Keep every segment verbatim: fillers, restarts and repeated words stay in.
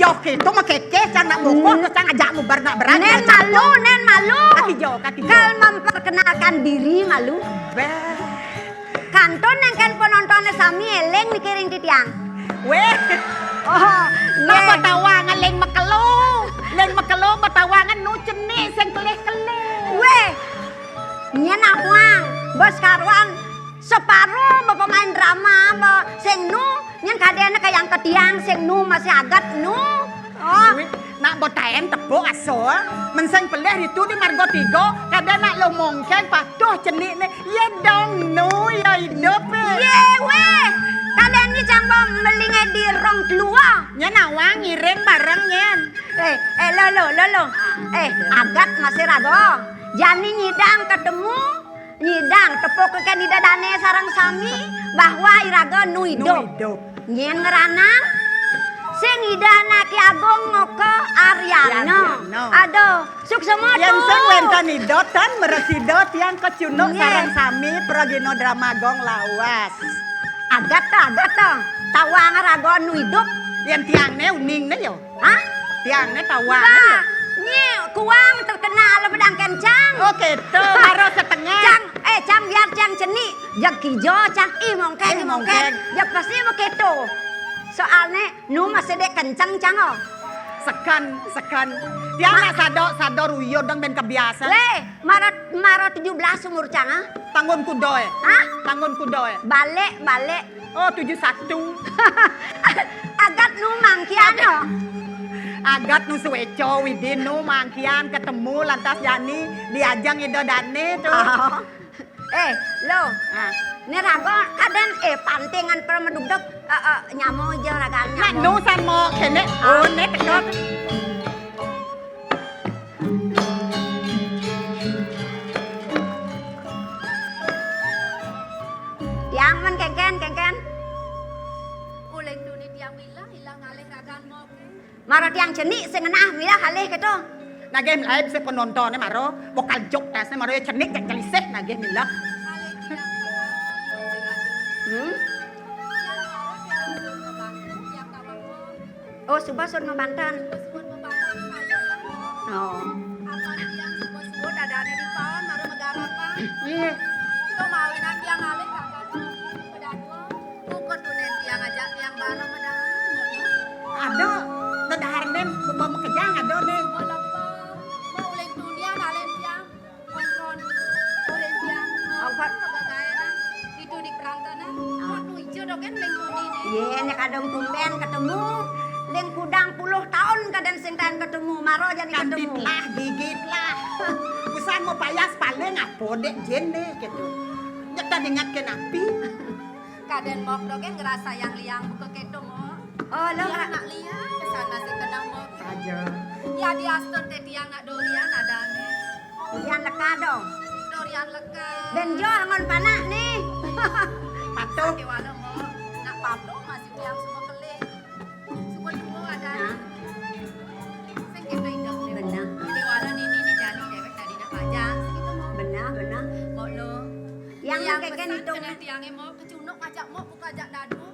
Oke, itu mah keke, cang nak boko, hmm, terus cang ajak mubar nak berat. Nén malu, nén malu. Katijo, katijo. Kal memperkenalkan diri malu. Beh. Kantun nang kén penontonné sami éling mikirin titiang. Wéh. Oh, nggih. Batawangan leng makelo. Leng makelo batawangan nu cenik sing kelih-kelih. Wéh. Nyén nawang, bos karuan separo bapamain drama, ba sing nu, nyén kadéna kayang ka tiang sing nu masih agat nu. Oh. Wih, nak botaén tepuk aso. Men sing pelih itu di Margo Tigo, kadén nak lo mongkeng patuh cenik né. Iya dong, nu ya idup. Yé, wéh. Kadén ni cang ba melingé di rong telua. Nyén nawang ngiring bareng nyén. Eh, eh, lo, lo, lo, lo. Eh, agat masih rago. Jani nyidang ketemu, nyidang tepuk kén ida dané sareng sami bahwa iraga nu idup. Nu idup. Nyén ngranang sing idah nak Ki Agung ngoka Aryana. Aryana. Aduh, suksema. Yén sing wénten ida tan mresida tiang kecunduk. Nggih. Sareng sami pragina drama gong lawas. Agat ta, agat ta. Tawang raga nu idup. Yén tiang né uning né ya. Hah? Tiang né tawang. Bah, nyi kuang terkenal bedang kencang. Oh, kéto, baru setengah. Cang, eh, cang biar cang cenik. Jag kijo, cang ih mongkeng, ih, mongkeng. Mongkeng. Jag pasti begitu. Soalné nu masih dek kencang, cang, oh. Seken, seken. Tiang nak sado, sado ruyut dong ben kebiasa. Lé, mara, mara tujuh belas umur cang, ah. Tanggun kuda, eh. Hah? Tanggun kuda, eh. Balik, balik. Oh, tujuh satu. Agat nu mangkian, oh. Agat nu suéca, Widin nu mangkian ketemu lantas jani diajeng ida dané to. Oh. Eh, lo. Ah. Né raga kadén, eh, pantingan pramedugdug, eh, eh, nyama ija ragan nyama. Nak nu san mo kéné, ah. Oh, né teka. Tiang men kénkén, kénkén. Uling tuni tiang milah, ilang ngalih ragan mo. Mara tiang cenik sing ngenah milah alih kéto. Nagih live sing penontonné mara, bokal jok tasné mara ya cenik jak celisih nagih milah. Hmm? Oh, suba sun mabanten. Oh. Iya. Buka tunen tiang ajak tiang bareng medal. Ada, dedahar nen, beba makejang ada nen. Mau lepah, mau uling tunian alen tiang. Kontron, uling tiang. Apa? Kagagaenan, itu di perantauan. Ah. Mau nuju dogen uling tuni nen. Yé, nek kadang tumben ketemu. Ling kudang puluh tahun kadang sing taén ketemu, mara jani ketemu. Gigit lah, gigit lah. Usan mau payas paling apa dek jén nih gitu. Nyek tadi ingat ke napi. Kadén mok dogen ngerasa yang liang buka kéto mok. Oh, lo. Tiang nak liang, pesan masih kenang mok. Aja. Ya di Aston téh tiang nak durian adané. Durian leka dong. Durian leka. Benjo angon panak nih. Patuh. Déwala mok. Nak patuh masih tiang semua kelih. Semua dua ada. Nah. Sing kéto indah. Benar. Déwala nini né jani déwék tadi nak pajang, segitu mok. Benar, benar. Mok lo. Yang kénkén pesan itu, kena tiangé mok. Cunuk ngajak mok buka ajak dadu.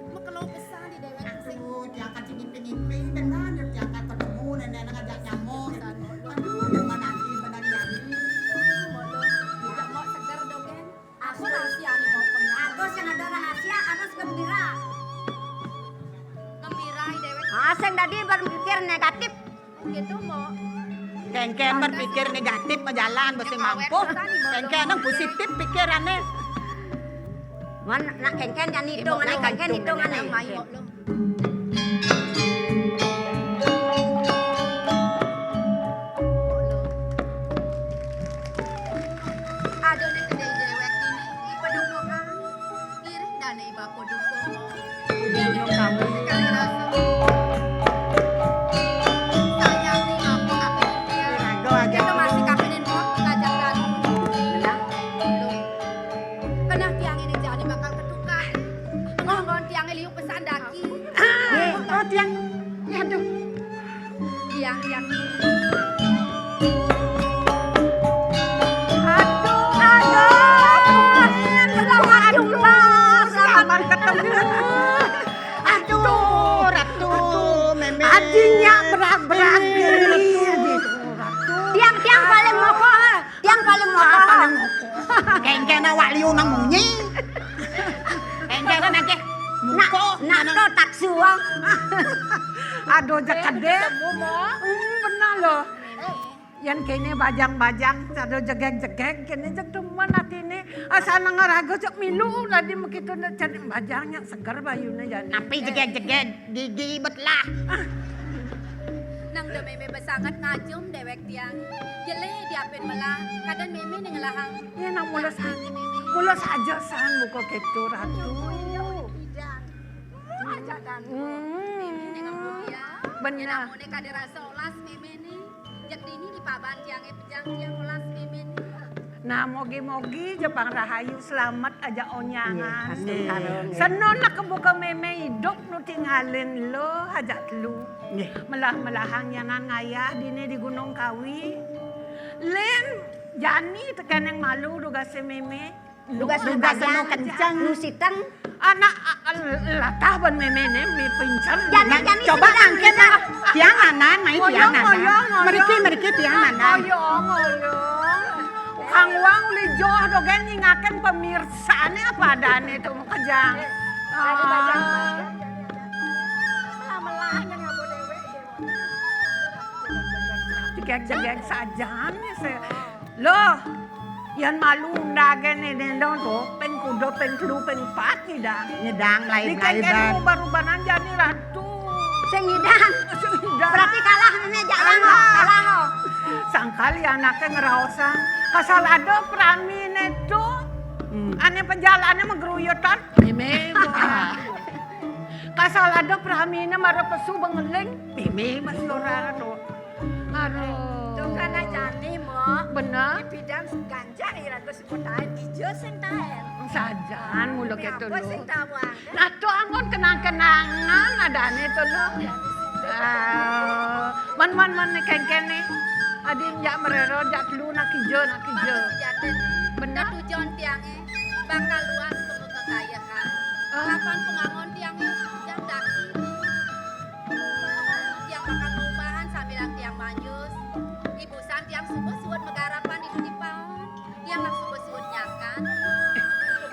Mekelo pesan di déwék sing. Aduh, tiang kan sing ngipi-ngipi, benar, tiang kan ketemu nenek ngajak nyamuk. Aduh, yang mana nanti benar ya. Ngajak mok seger dogen. Aku rahasia nih mok pengen. Aku sing ada rahasia, aku gembira. Gembira di déwék. Ah, sing tadi berpikir negatif. Gitu, Mbok. Kénkén berpikir negatif mah jalan, besi mampu. Kénkén nang positif pikirané. Man, nak kénkén jangan hitung, ané kénkén hitung, ané. Ada nih kedai déwék ini, ipa dukung. Ngiring dané iba kudu komo. Ujung kamu. Kali rasa. Sayang nih, aku kapinin dia. Raga aja. Dia tuh masih kapinin mau ngajak lagi. Benar. Benar tiang ini jadi bakal ketukar. Ngomong tiang liu pesan daki. Ah, oh, tiang. Aduh. Iya, iya. Aduh, aduh. Selamat, aduh, selamat ketemu. Aduh, Ratu, Mémé. Aji Anak wak liu nang munyi. Enjang kan akeh. Nak, nak to taksu, ah. Aduh, ja kedék. Hmm, bener loh. Yén kéné bajang-bajang, aduh jegég-jegég, kéné jeg demen atiné. Asal nang raga cék milu, tadi begitu nak jadi bajang nyak seger bayuné jani. Napi jegég-jegég, gigi bet lah. Nang da mémé besanget ngajum déwék tiang. Jelé diapin melah, kadén mémé ning ngelahang. Iya, nang mulus, mulus aja san buka kéto, Ratu. Aja dan. Hmm. Mémé ning ngemudi ya. Bener. Yén amuné kadé rasa olas mémé ning. Jeg dini dipaban tiangé pejang tiang olas mémé ning. Nah, mogi-mogi ja pang rahayu selamet aja onyangan. Nggih, astungkara, nggih. Seno nak kebuka mémé idup nu tingalin lo aja telu. Nggih. Melah-melahang nyanan ngayah dini di Gunung Kawi. Lén jani tekén yang malu dugasé mémé. Dugas nu bajang, kenceng. Nu siteng. Anak, a-, a-, latah ban mémé né, mi pincang. Jani, nah, jani coba mangkin, nah. Tiang anan, mai tiang anan. Ngoyong, ngoyong. Mriki, mriki tiang anan. Ngoyong, ngoyong. Kang Wang uli joh dogén nyingakin pemirsané apa adané to makejang. Ah. Melah-melah nang ngabo déwék. Jegég-jegég sajan ya, sé. Loh, yén malu undagé né dendong to, ping kuda, ping telu, ping pat nyidang. Nyidang, melaib-melaiban. Dikengken ubar-ubanan jani Ratu. Sing nyidang. Sing nyidang. Berarti kalah né, jak lango, kalah, oh. Sangkal ya anaké ngraosang. Asal ada praminé to. Hmm. Ané pejalané magruyutan. Mémé, wah. Kasal ada praminé mara pesu bengeling, mémé masih ora to. Aduh. Tuh kan jani, Mok. Bener. Di bidang ganjang ira tuh sebutain, ijo sing taén. Sajan mula kéto lo. Sing tawang. Nah, to anggon kenang-kenangan adané to lo. Ah, man, man, man, kéngkén né. Adi jak merero, jak telu, nak ijo, nak ijo. Bener. Tujuan tiangé bakal luas kemu kekayahan. Ah. Kapan pengangon tiangé jam daki. Tiang bakal ngubahan sambilang tiang manjus. Ibusan tiang suba suud magarapan di dipaon. Tiang nang suba suud nyakan.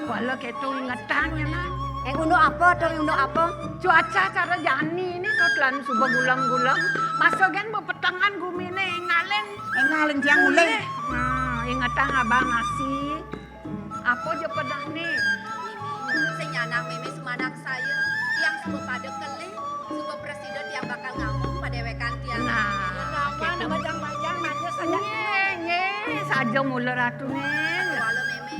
Kuala kéto ingetang ya, Nang. Eh, unduk apa to, unduk apa? Cuaca cara jani né to telan suba gulem-gulem. Masa gén bepetengan guminé ngalén. Ngalén tiang mulih. Nah, ingetang abang nasi. Apa ja pedahné? Sing nyanang mémé sumandak saya, tiang suba pada kelih, suba prasida tiang bakal ngamong padéwékan tiang. Nah, bajang-bajang maju saja. Nggih, nggih, saja mula Ratu, nggih. Kuala mémé,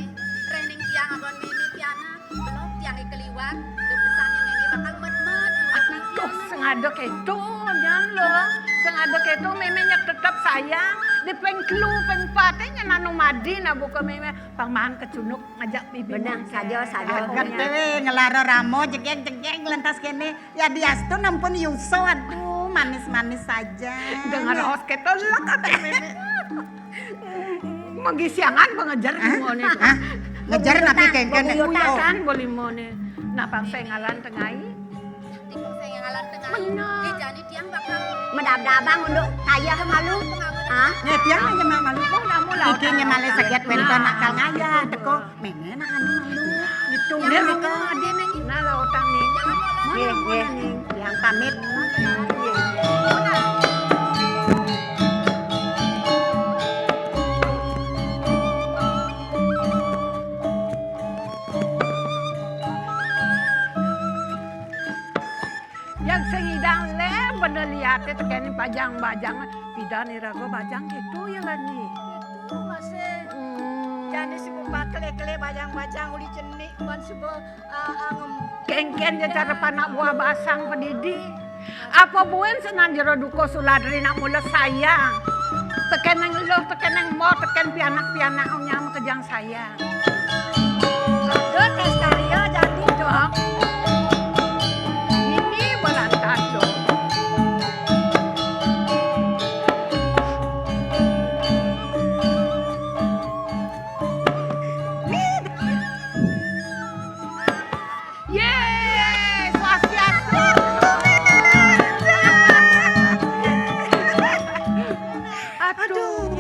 réning tiang anggon mémé pianak, belum tiang keliwat, da pesanné mémé bakal med-med. Aduh, sing ada kéto, nyan lo. Sing ada kéto, mémé nyak tetep sayang. Di ping telu, ping pat, nyan anu madi, nah, buka mémé. Pang maan kecunduk ngajak bibi. Beneh, saja, saja. Aget té wé, ngelara rama, jegég-jegég, lantas kéné. Ya diastu nampun yuso, aduh, manis-manis saja. Dengar raos kéto, lek kata mémé. Menggi siangan pengejar. Hah? Gimana itu? Hah? Ngejar napi kéngkén? Buyutan, boleh mone. Nah, pang sing ngalan tengai. Tikung sing ngalan tengah. Bener. Eh, jani tiang bakal medabdabang unduk kayeh malu. Hah? Nih, tiang aja mah malu. Oh, namu lah. Iki nyemale seget wénten akal ngayah teko. Mémé nak anu malu. Gitu. Dia mau ade, Mémé. Nah, lah, utang nih. Jangan malu. Nggih, nggih. Tiang pamit. Yang sing idang lé bener liaté tekén bajang-bajang, pidan iraga bajang gitu ya, Lani. Itu masih. Hmm. Jani si bumpat kelé-kelé bajang-bajang uli cenik, ban suba, ah, angem. Kéngkén ja cara panak buah basang pedidi. Apa buin senan jero duko Suladri nak mula sayang. Tekén nang eluh, tekén nang mo, tekén pianak-pianak nyam kejang sayang. Aduh, tes karya jadi dong. Ini berantas dong. Yeay, swastiastu. Aduh,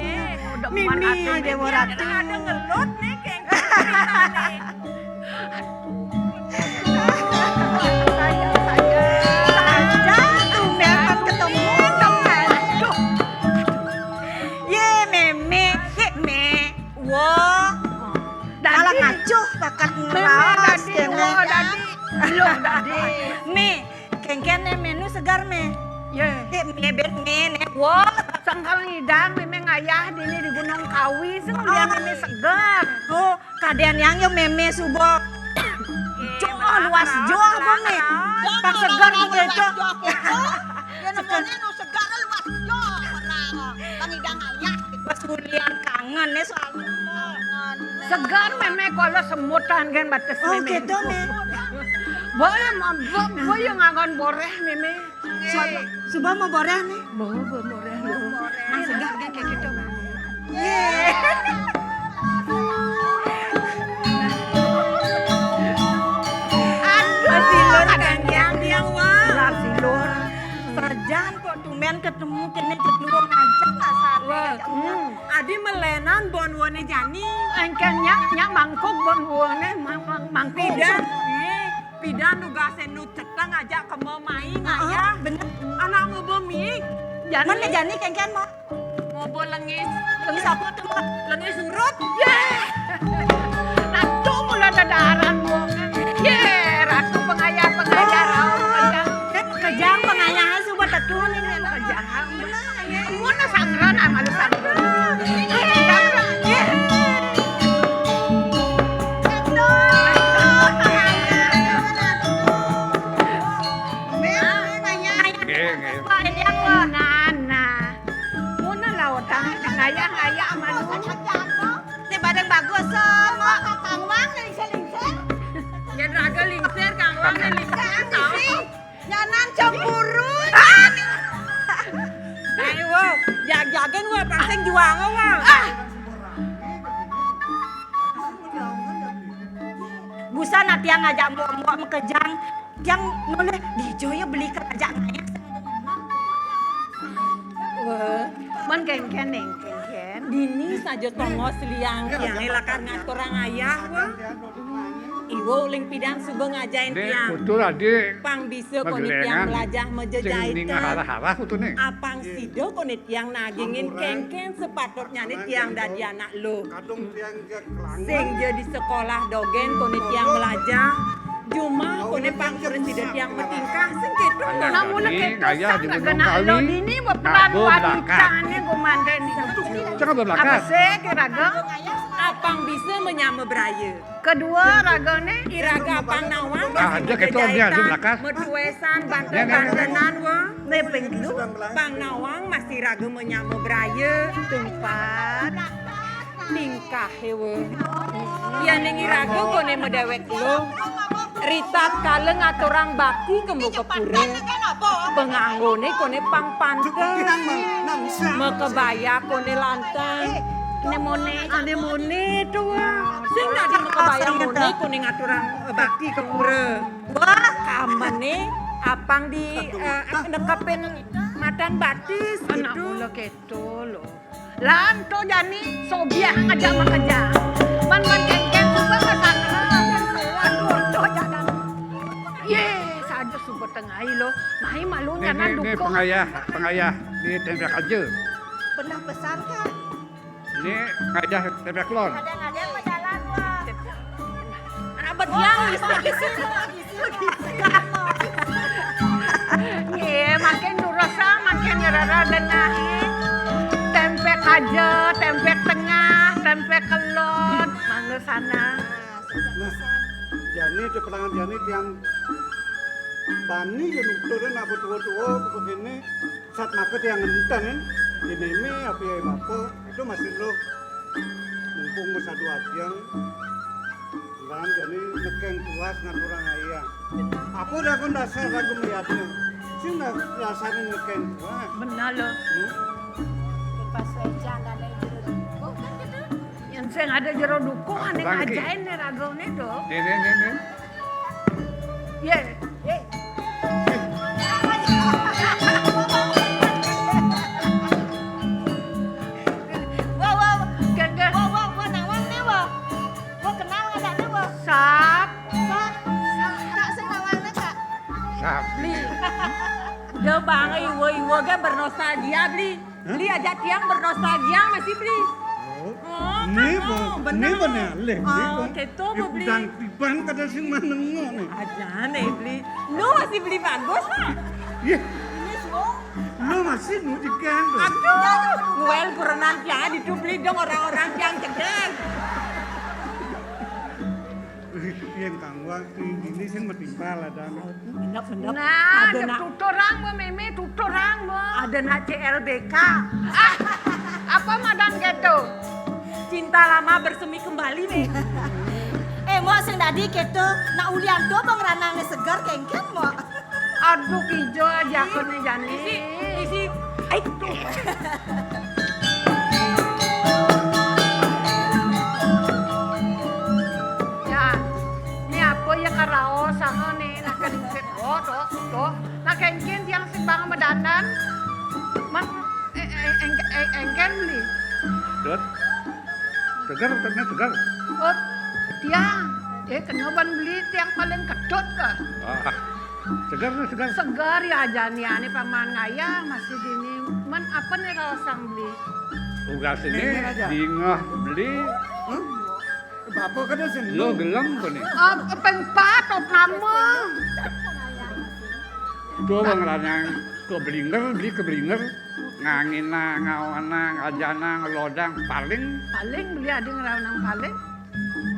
Mimi Déwa Ratu. Ada ngelut nih, kayak gitu. Sayang, sayang. Sayang, tumben ketemu, teman. Aduh. Ye, Mémé, ye, Mé. Wah. Dadi. Malah ngacuh bakat Mémé, ngeraos dadi, kéné. Wah, dadi. Loh, dadi. Mé, kénkén né Mé nu seger, Mé. Ye. Ye, Mé, bét Mé né. Wah, sengkel ngidang Mémé ngayah dini di Gunung Kawi, sing lian Mémé seger. Oh, kadén yang yo Mémé suba. Joh, luas joh apa, Mé? Pang seger gitu, joh. Ya, nemuné nu seger, luas joh. Pang ngidang ngayah. Pas ulian kangen né soalnya. Seger, Mémé, kalau semutan kan batas. Oh, Mémé. Gitu, Mé. Boleh, Mé, bo-, boya nganggon boréh, Mémé. Su-, suba mau boréh né? Mau, mau boréh, mau. Nah, seger kan kayak gitu, Mé. Ye. Aduh, silur kan yang dia, wah. Silur, silur. Sajan kok tumben ketemu kéné, cekluk ngajak lah sana. Wah, hmm. Adi melenan bon woné jani. Engkén nyak, nyak mangkuk bon woné, mang-, mang-, mangkuk. Pidan, eh, pidan tugasé nu ceteng aja kema mai ngayah. Bener. Anak ngoba mie. Jani. Mana jani kénkén mah? Ngoba lengis. Lengis apa tuh, Mak? Lengis urut. Yé. Ratu mula dadaran, Bu. Yé, ratu pengayah, pengayah, ratu pengayah. Kejang pengayah suba tetu né, kejang. Mun sangran, ah, malu sangran. Nggih, nggih. Nah, nah. Mun lautang ngayah-ngayah malu. Né bareng bagus, so. Kang Wang lingsir-lingsir. Yén raga lingsir, Kang Wang lingsir. Nyanan cemburu. Ayo, jag-jagin wah, pang sing juang wah. Ah. Busan atiang ngajak mbok-mbok makejang. Tiang nolih dijo ya beli kerajaan ayah. Wah, man kénkén, Néng, kénkén. Dini saja tongos liang tiangé lakar ngaturang ayah, wah. Iwa uling pidan suba ngajahin tiang. Pang bisa koné tiang melajah majejahitan. Apang sida koné tiang nagingin kénkén sepatutnyané tiang dadi anak luh. Sing ja di sekolah dogén koné tiang melajah. Jumah koné pang prasida tiang matingkah sing kéto. Namun kéto sang ngena lo dini beperan wanitané gumanten. Apa sih, raga? Apang bisa manyama braya. Kedua, ragané. Iraga apang nawang masih ada kéto, dia ada belakang. Metuesan banten-bantenan, wah. Né ping kedua. Apang nawang masih raga manyama braya. Tumpat. Ningkahé, wah. Yén iraga koné madéwék lo. Ritatkala ngaturang bakti ka Mukapura. Panganggoné koné pang pantes. Makebaya koné lantang. Anémoné. Anémoné to, wah. Sing dadi makebaya moné koné ngaturang, eh, bakti ka pura. Wah, kamené apang di, eh, nekepin matan batis gitu. Anak mula kéto lo. Lan to jani sobiah ngajak makejang. Man, man kénkén suba ka sana. Aduh, to jalan. Yé, saja suba tengai lo. Mai malu nyanan dukuh. Pengayah, pengayah di tembak aja. Pernah pesan, Kak? Ini ngajah tembak lon. Ada-ada apa jalan, wah. Anak bediang, istri di sini. Nggih, makin durus, ah, makin ngrereh genah, eh. Tempek aja, tempek tengah, tempek kelon, mangga sana. Nah, jani, di perangan jani tiang bani ya nuturin apa tua-tua, apa kéné, sat maka tiang ngenten, eh. Di Mémé, apa ya, apa, itu masih lo. Mumpung masih ada ajang, Lan jani nekeng tuas ngaturang ayah. Apa dah kon dasar lagu melihatnya? Sing dah dasar nekeng tuas. Benar lo. Hmm? Pas wejan ada jero dukuh kan gitu. Yang sing ada jero dukuh, aneh ngajain nih ragu nih tuh. Nih, nih, nih, nih. Ye, ye. Wah, wah, gengges. Wah, wah, wah, nawang nih, wah. Wah, kenal nggak? Iya, Beli. Hah? Beli ajak tiang bernostalgia masih, Beli. Oh. Oh, ini kan, oh, bener. Ini bener, Leh, ini. Oh, kok. Kéto, Beli. Dang tiban kada sing manengo né. Aja né, Beli. Nu masih, Beli, bagus, ha? Iya. Ini, Beli. Nu masih nu jegang, Beli. Aduh, well, kurenan tiang ditu, Beli, dong orang-orang tiang jegang. Yén kanggo dini sing matimpal ada. Endap, endap. Nah, ada nak tuturang bé, Mémé, tuturang bé. Ada nak C L B K. Ah, apa madan kéto? Cinta lama bersemi kembali, Mé. Eh, Mbok, sing dadi kéto, nak ulian to bang ranangné seger kéngkén, Mbok. Aduh, ijo aja aku nih, Jani. Isi, isi. Ai, tuh. Ya, ini apa ya karaos sana nih, nak kéngkén. Oh, tuh, tuh. Nak kéngkén tiang sing bang madandan. Man, eh, eh, éng-, eh, éngkén Beli. Dot. Seger, kena seger. Oh, tiang. Eh, kena ban Beli tiang paling kedut kah? Ah, seger nih, seger. Seger ya, Jani, ané paman ngayah masih dini. Man, apa nih raosang Beli? Ugas ini dingeh Beli. Hah? Apa kada sih? Lo gelem apa nih? Ah, pengpat, op nama. Tuh, bang ranang, ke Belinger, Beli ke Belinger. Ngangina, ngawana, ngajana, ngelodang, paling. Paling Beli ada ngerawanang paling.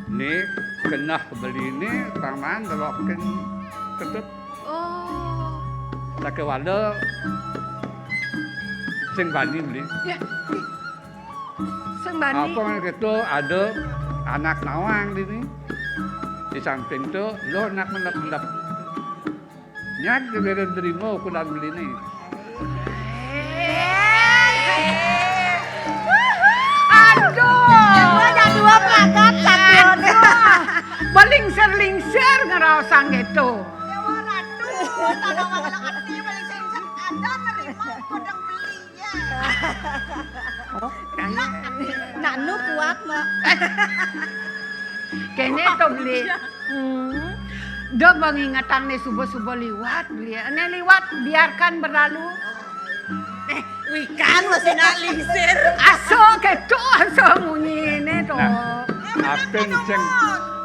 Né keneh Beli né paman delokin ketut. Oh. Sakéwala sing bani Beli. Ya. Sing bani. Apa kéto ada anak nawang dini. Di samping to, lo anak mendep-mendep. Nyak gagara nerima ukuran Beli né. Aduh. Dua, dua pelagat, satu. Aduh. Belingsir-lingsir ngeraosang kéto. Dewa Ratu, tanaman anak ati, belingsir-lingsir ada nerima ukuran Beli. Iya. Oh, kaya. Nak nu kuat, Mbok. Kéné to, Beli. Hmm. Dah mengingatang né suba-suba liwat, Beli. Né liwat, biarkan berlalu. Eh, wikan masih nak lingsir. Aso kéto, aso munyi né to. Nah, apin sing.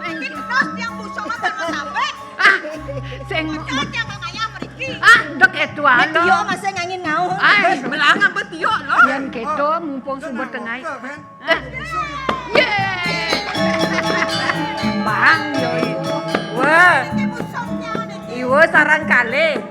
Bikin dos yang busung apa sampai. Ah, sing. Bocah tiang mangayah mriki. Ah, dek itu. Betio masih ngangin ngau. Ai, belangan betio lo. Yén kéto mumpung suba tengah. Yeay. Bang, yoi. Wah. Iwa sareng kalih.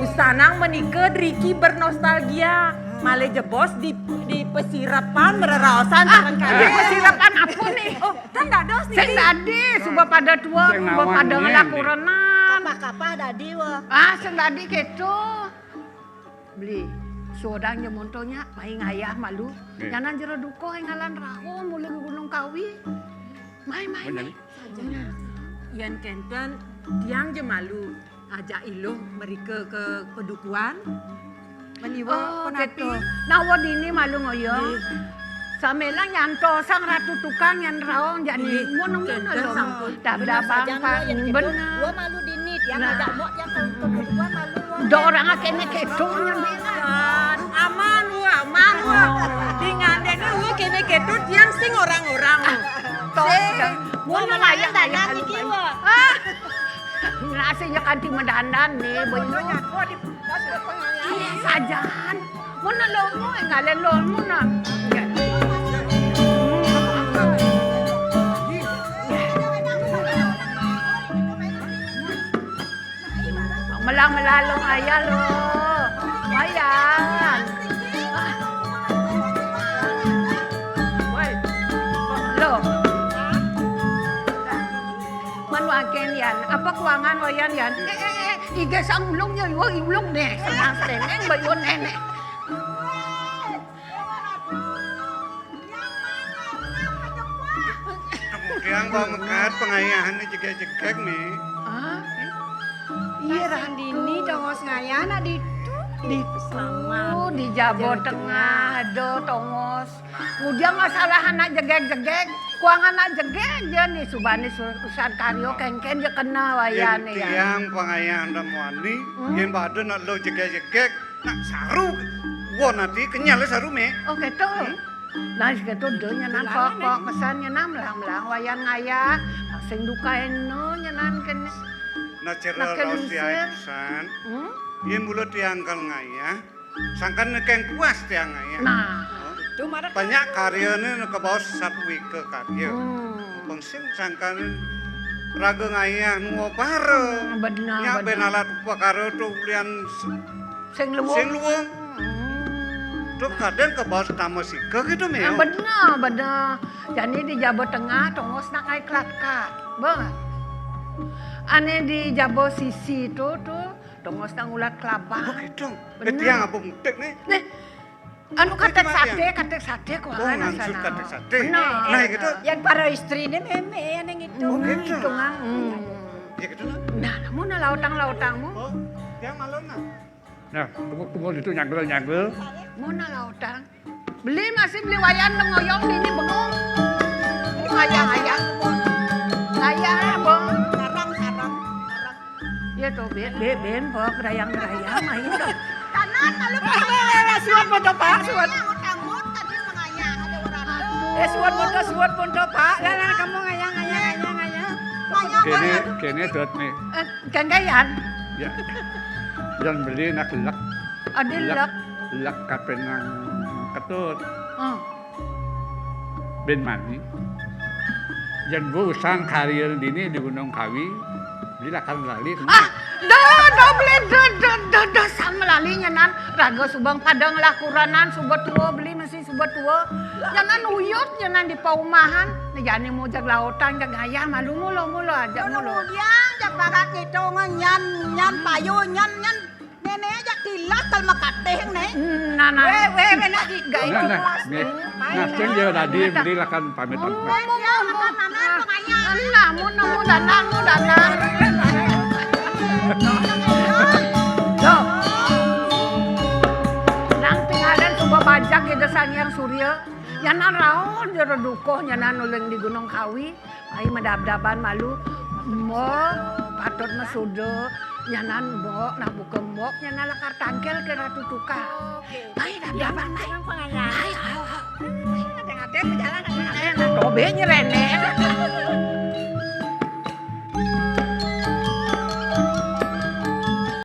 Usanang menika driki bernostalgia. Malih jebos di, di pesirepan bereraosan sareng kalih. Di pesirepan apa nih? Oh, Kan dados niki. Sing dadi, suba pada tua, suba pada ngelakurenan. Kapah-kapah dadi, wah. Ah, sing dadi kéto. Beli, sodang ja montonya, mai ngayah malu. Nggih. Nyanan jero duko ngalan rauh mulih Gunung Kawi. Mai, mai, mai. Yén kénten, tiang ja malu. Ajak Iluh mrika ka padukuhan. Meniwa. Oh, punapi. Kéto. Nawa dini malu ngoyong. Nggih. Saméla nyantosang ratu tukang yan raong jani. Nggih. Mun, mun, kénten lo. Sampun. Tabda. Bener saja, pang, Mbok, yén kéto, ben. Gua malu dini, tiang ajak Mbok, tiang ka, ka padukuhan malu, Mbok. Do orang kéné kéto nyambi. Aman, Mbok, aman, Mbok. Di ngandéné, Mbok, kéné kéto, tiang sing orang-orang. Tok, sing. Mun, mun, layak, layak, layak, niki, layak. Mbok. Ah. Nasi nya kanti madandan né, bayu. Ih, sajan. Mun lo, mun ngalén lo, mun na. Melang-melalung ayah lo. Lumayan. Woi, lo. Manuaken yan, apa kuangan wayan yan? Eh, eh, eh, iga sang ulung ya, iwa ulung deh, senang seneng, bayu nenek. Kemudian bawa mekat pengayahan ini jegek-jegek nih. Ah? Iya, Ratu. Dini tongos ngayah, nak ditu. Ditu, di Jawa Tengah, ada tongos. Ngudiang masalah anak jegég-jegég, kuang anak jegég ja né, subané su-, usan karya kéngkén ja kena wayané ya. Yén tiang pangayah Andam Wani, hmm, yén pada nak lo jegég-jegég, nak saru. Wah, nanti kenyal ya saru, Mé. Oh, gitu. Hmm? Nah, gitu deh nyanan pok-pok pesan nyanan melang-melang wayan ngayah. Sing dukain no nyanan kene. Nah, cara raos tiang pesan. Hmm? Yén mula tiang kal ngayah, sangkan nekeng puas tiang ngayah. Nah, oh. Itu marah. Banyak karyané kabaos satwika karya. Hmm. Pang sing sangkan raga ngayah nu para. Hmm, benar, nya benar. Bén alat upakara to ulian sing luwung. Sing luwung. Hmm. Tuh kadén kabaos tamasika gitu, Mé. Ah, bener, bener. Jani di jaba tengah, tongos nak ngai kelakat. Bah. Ané di jaba sisi tuh, tuh, tongos nak ulat kelabang. Oh, gitu. Bener. Eh, tiang apa mutik nih? Nih, anu katék saté, katék saté kok. Oh, ana ngansut sana. Katék saté. Bener. Nah, gitu. Yang para istri ini mémé yang itu. Oh, gitu. Itu ngang. Hmm. Ya gitu lah. Nah, namun lautang-lautangmu. Oh, tiang malon nah. Nah, tunggu-tunggu itu nyangkel-nyangkel. Mau nak lautang? Beli masih beli wayan ngoyong ini bengong. Ini ayah, ayah. Ayah, bengong. Sarang, sarang, sarang. Ya tuh, ben, ben, ben, bawa gerayang-gerayang, ayo tuh. Kanan, lalu kanan. Suat foto, Pak, suat. Anggut-anggut, tadi mengayah, ada orang. Aduh. Eh, suat foto, suat foto, Pak. Lah, lah, kamu ngayah, ngayah, ngayah, ngayah. Kéné, kéné dot nih. Eh, gandaian. Ya. Yang beli nak lek. Ada lek. Lek kapenang ketut. Oh. Ben mani. Yang gua usang karir dini di Gunung Kawi. Beli lakar lali. Ah, dah, dah beli, dah, dah, dah, dah, sama lali nyanan. Raga subang padang lah kuranan, suba tua beli masih suba tua. Nyanan uyut, nyanan di paumahan. Nah, jani mau jag lautan, jag ngayah, malu mulu, mulu aja mulu. Mulu udiang, jag barat ngitung, nyan, nyan payu, nyan, nyan. Nenek aja tilas kal makatih, Nek. Nah, nah. Weh, weh, weh, nak di, gak itu. Nah, nah, nah, sing ya tadi beli lakan pamit. Oh, mau, mau, mau, mau. Nah, nah, mau, mau, mau, dandan, mau, dandan. Loh. Nang tingalan coba bajak gitu Sang Hyang Surya. Nyanan raon jero dukuh nyanan uling di Gunung Kawi. Ai madabdaban malu. Mbok, patut masuda. Nyanan mbok, nah buka mbok, nyanan lakar tangkil ke Ratu Tukang. Oke. Ai dabdaban ai. Ai, au, au. Ada-ada berjalan, ada-ada. Tobe nyerene.